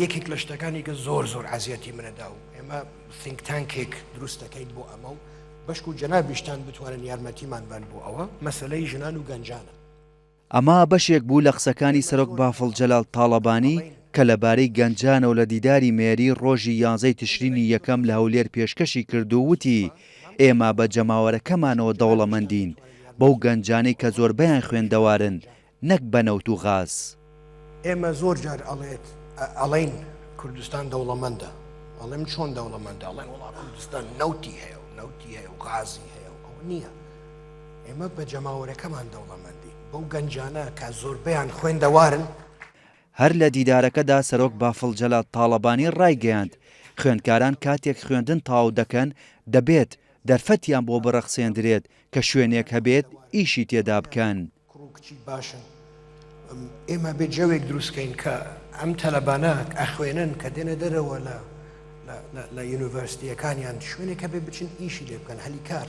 یەکێک لە شتەکانی کە زۆر زۆر عەزیەتی منەدا و ئێمە think tank ێک دروست دەکەین بۆ ئەمە و بەشک و جەنابیشتان بتوانن یارمەتیمان بەن بۆ ئەوە مەسەلەی ژنان و گەنجانە. ئەمە بەشێک بوو لە قسەکانی سەرۆک بافڵ جەلال تاڵەبانی کە لەبارەی گەنجانەوە لە دیداری مێری ڕۆژی یانزەی تشرینی یەکەم لە هەولێر پێشکەشی کرد و وتی، ئێمە بە جەماوەرەکەمانەوە دەوڵەمەندین، بەو گەنجانەی کە زۆربەیان خوێندەوارن، نەک بە نەوت و غاز. ئێمە زۆر جار ئەڵێت ئەڵێین کوردستان دەوڵەمەندە، ئەڵێم چۆن دەوڵەمەندە؟ ئەڵێن وەڵا کوردستان نەوتی هەیە و نەوتی هەیە و غازی هەیە و ئەوە نییە. ئێمە بە جەماوەرەکەمان دەوڵەمەندین، بەو گەنجانە کە زۆربەیان خوێندەوارن. هەر لە دیدارەکەدا سەرۆک بافڵ جەلال تاڵەبانی ڕایگەیاند، خوێندکاران کاتێک خوێندن تەواو دەکەن دەبێت دەرفەتیان بۆ بڕەخسێندرێت کە شوێنێک هەبێت ئیشی تێدا بکەن. کوڕ و کچی باشن ئێمە بێ جەوێک دروست کەین کە ئەم تەلەبانە ئەخوێنن کە دێنە دەرەوە لە لە یونیڤەرسیتیەکانیان شوێنێک هەبێ بچن ئیشی لێ بکەن هەلی کار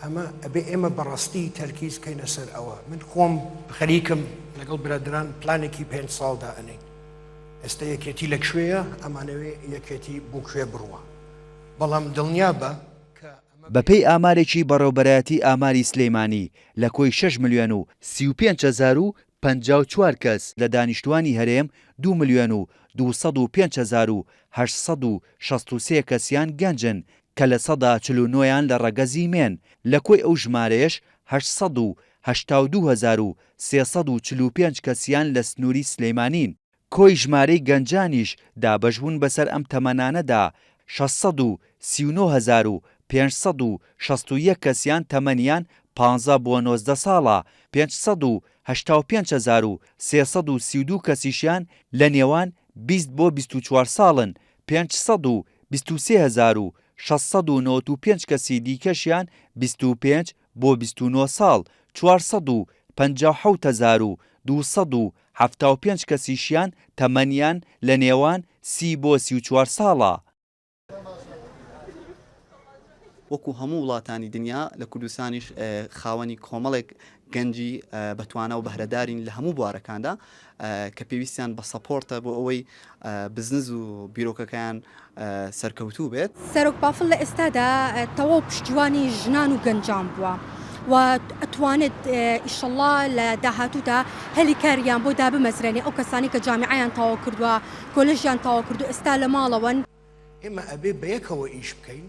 ئەمە ئەبێ ئێمە بەڕاستی تەرکیز کەینە سەر ئەوە من خۆم خەریکم لەگەڵ برادران پلانێکی پێنج ساڵدا ئەنین ئێستا یەکێتی لە کوێیە ئەمانەوێ یەکێتی بۆ کوێ بڕوە بەڵام دڵنیا بە کە بەپێی ئامارێکی بەڕێوبەرایەتی ئاماری سلیمانی، لە کۆی شەش ملیۆن و 35 هەزار و 54 کەس لە دانیشتووانی هەرێم، دوو ملیۆن و 205 هەزار و 863 کەسیان گەنجن کە 49% یان لە ڕەگەزی مێن، لە کۆی ئەو ژمارەیەش 882 هەزار و 345 کەسیان لە سنووری سلیمانین. کۆی ژمارەی گەنجانیش دابەشبوون بەسەر ئەم تەمەنانەدا، 639 هەزار و 561 کەسیان تەمەنیان پانزە بۆ 19 ساڵە، 585 هەزار و 332 کەسیشیان لە نێوان 20 بۆ 24 ساڵن، 523 هەزار و 695 کەسی دیکەشیان 25 بۆ 29 ساڵ، 457 هەزار و 275 کەسیشیان تەمەنیان لە نێوان 30 بۆ 34 ساڵە. وەکو هەموو وڵاتانی دنیا لە کوردستانیش خاوەنی کۆمەڵێک گەنجی بەتوانا و بەهرەدارین لە هەموو بوارەکاندا کە پێویستیان بە support ە بۆ ئەوەی بزنس و بیرۆکەکەیان سەرکەوتوو بێت. سەرۆک بافڵ لە ئێستادا تەواو پشتیوانی ژنان و گەنجان بووە و ئەتوانێت ئیشەڵا لە داهاتوودا هەلی کاریان بۆ دابمەزرێنێ ئەو کەسانەی کە جامیعەیان تەواو کردووە کۆلێژیان تەواو کردووە ئێستا لە ماڵەوەن. ئێمە ئەبێ بەیەکەوە ئیش بکەین.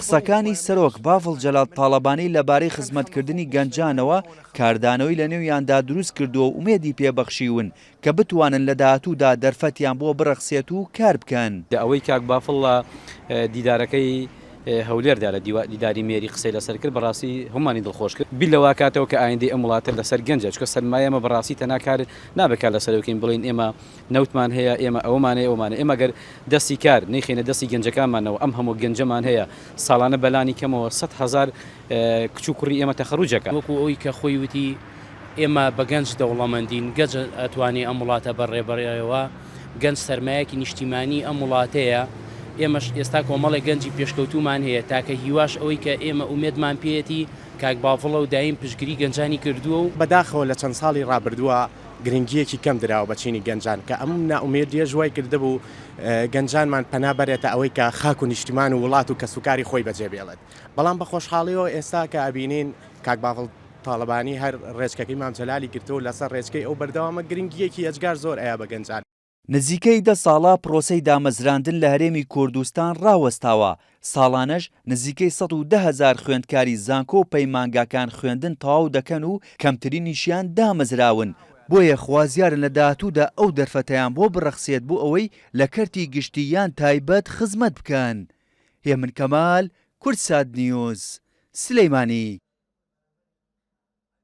قسەکانی سەرۆک بافڵ جەلال تاڵەبانی لەبارەی خزمەتکردنی گەنجانەوە کاردانەوەی لەنێویاندا دروستکردووە و ئومێدی پێبەخشیون کە بتوانن لە داهاتوودا دەرفەتیان بۆ بڕەخسێت و کار بکەن. ئەوەی کاک بافڵ لە دیدارەکەی هەولێردا لە دیداری مێری قسەی لەسەر کرد بەڕاستی هەموومانی دڵخۆش کرد. بیر لەوە کاتەوە کە ئایندەی ئەم وڵاتە لەسەر گەنجە، چونکە سەرمایە ئێمە بەڕاستی تەنها کار نابێت کار لەسەر بکەین بڵێین ئێمە نەوتمان هەیە، ئێمە ئەوەمان هەیە، ئەومان هەیە. ئێمە گەر دەستی کار نەیخەینە دەستی گەنجەکانمانەوە، ئەم هەموو گەنجەمان هەیە، ساڵانە بەلانی کەمەوە 100,000 کچ و کوڕی ئێمە تەخەروج ئەکا. وەکو ئەوی کە خۆی وتی، ئێمە بە گەنج دەوڵەمەندین، گەنج ئەتوانێ ئەم وڵاتە بەڕێبەرێەوە، گەنج سەرمایەکی نیشتیمانی ئەم وڵاتەیە، ئێمەش ئێستا کۆمەڵێک گەنجی پێشکەوتوومان هەیە، تاکە هیواش ئەوەی کە ئێمە ئومێدمان پێیەتی کاک بافڵە و دایم پشتگری گەنجانی کردووە و. بەداخەوە لە چەند ساڵی ڕابردووە گرنگییەکی کەم دراوە بە چینی گەنجان کە ئەم نائومێدییەش وای کردبوو گەنجانمان پەنا بەرێتە ئەوەی کە خاک و نیشتیمان و وڵات و کەسوکاری خۆی بەجێ بێڵێت بەڵام بە خۆشحاڵیەوە ئێستا کە ئەبینین کاک بافڵ تاڵەبانی هەر ڕێچکەکەی مام جەلالی گرتووە و لەسەر ڕێچکەی ئەو بەردەوامە گرنگییەکی ئێجگار زۆر ئەیا بە گەنجان. نزیکەی دە ساڵە پرۆسەی دامەزراندن لە هەرێمی کوردستان ڕاوەستاوە، ساڵانەش نزیکەی 110 هەزار خوێندکاری زانکۆ و پەیمانگاکان خوێندن تەواو دەکەن و کەمترینیشیان دامەزراون، بۆیە خوازیارن لە داهاتوودا ئەو دەرفەتەیان بۆ بڕەخسێت بۆ ئەوەی لە کەرتی گشتی یان تایبەت خزمەت بکەن. هێمن کەمال، کوردسات نیوز، سلیمانی.